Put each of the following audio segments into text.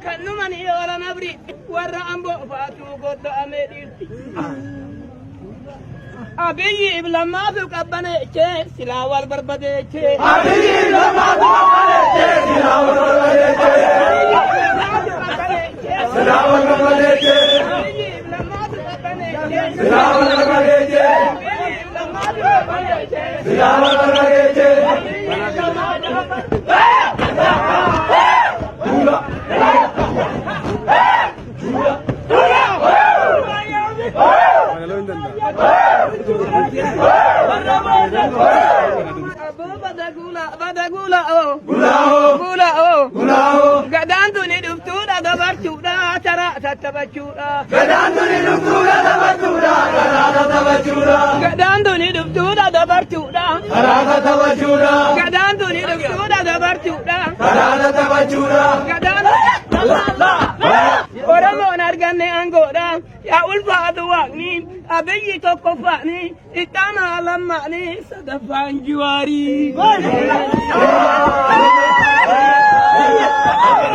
Kan dhumanii hora nabri warra amboo faatuu godda'amee dhiirti. Abiyyi iblammaatu qabbaneechee silaa wal barbadeechee. Abiyyi lammaatu qabbaneechee silaa wal barbadeechee. Silaa wal barbadeechee. Abiyyi iblammaatu qabbaneechee. Silaa wal barbadeechee. Abiyyi iblammaatu qabbaneechee. Silaa wal barbadeechee. Abiyyi iblammaatu qabbaneechee. Duula. Abboo bada guula bada guula oo. Gulaa'oo. Guula oo. Gulaa'oo. Gadaan tuni dhuftuudha dabartuudha taraa tattabachuudha. Gadaan tuni dhuftuudha taphachuudha. Karaa tattabachuudha. Gadaan tuni dhuftuudha dabartuudha. Karaa tattabachuudha. Gadaan tuni dhuftuudha dabartuudha. Karaa tattabachuudha. Gadaan Oromoon arganne aangoodha. Yaa ulfaatu waaqni Abiyyi tokkoffaani ittaanaa lammaani sadaffaan Jiwaarii.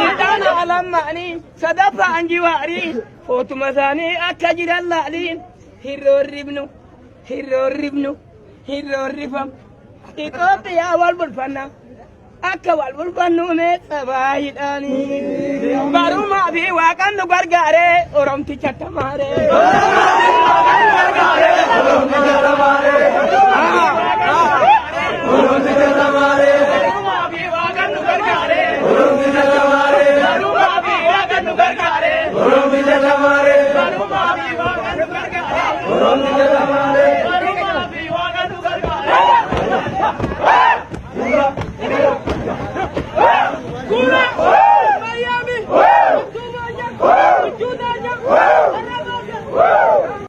Ittaanaa lammaani sadaffaan Jiwaarii footuma isaanii akka jiran laaliin hirroorribnu hirroorribnu hirroorrifamu. Itoophiyaa wal bulfanna. Akka wal bulfannu mee sabaa hidhaanii. Barumaa fi waaqan nu gargaaree Oromticha tamaaree. Oromticha tamaaree. Barumaa fi waaqan nu gargaaree. Oromticha tamaaree.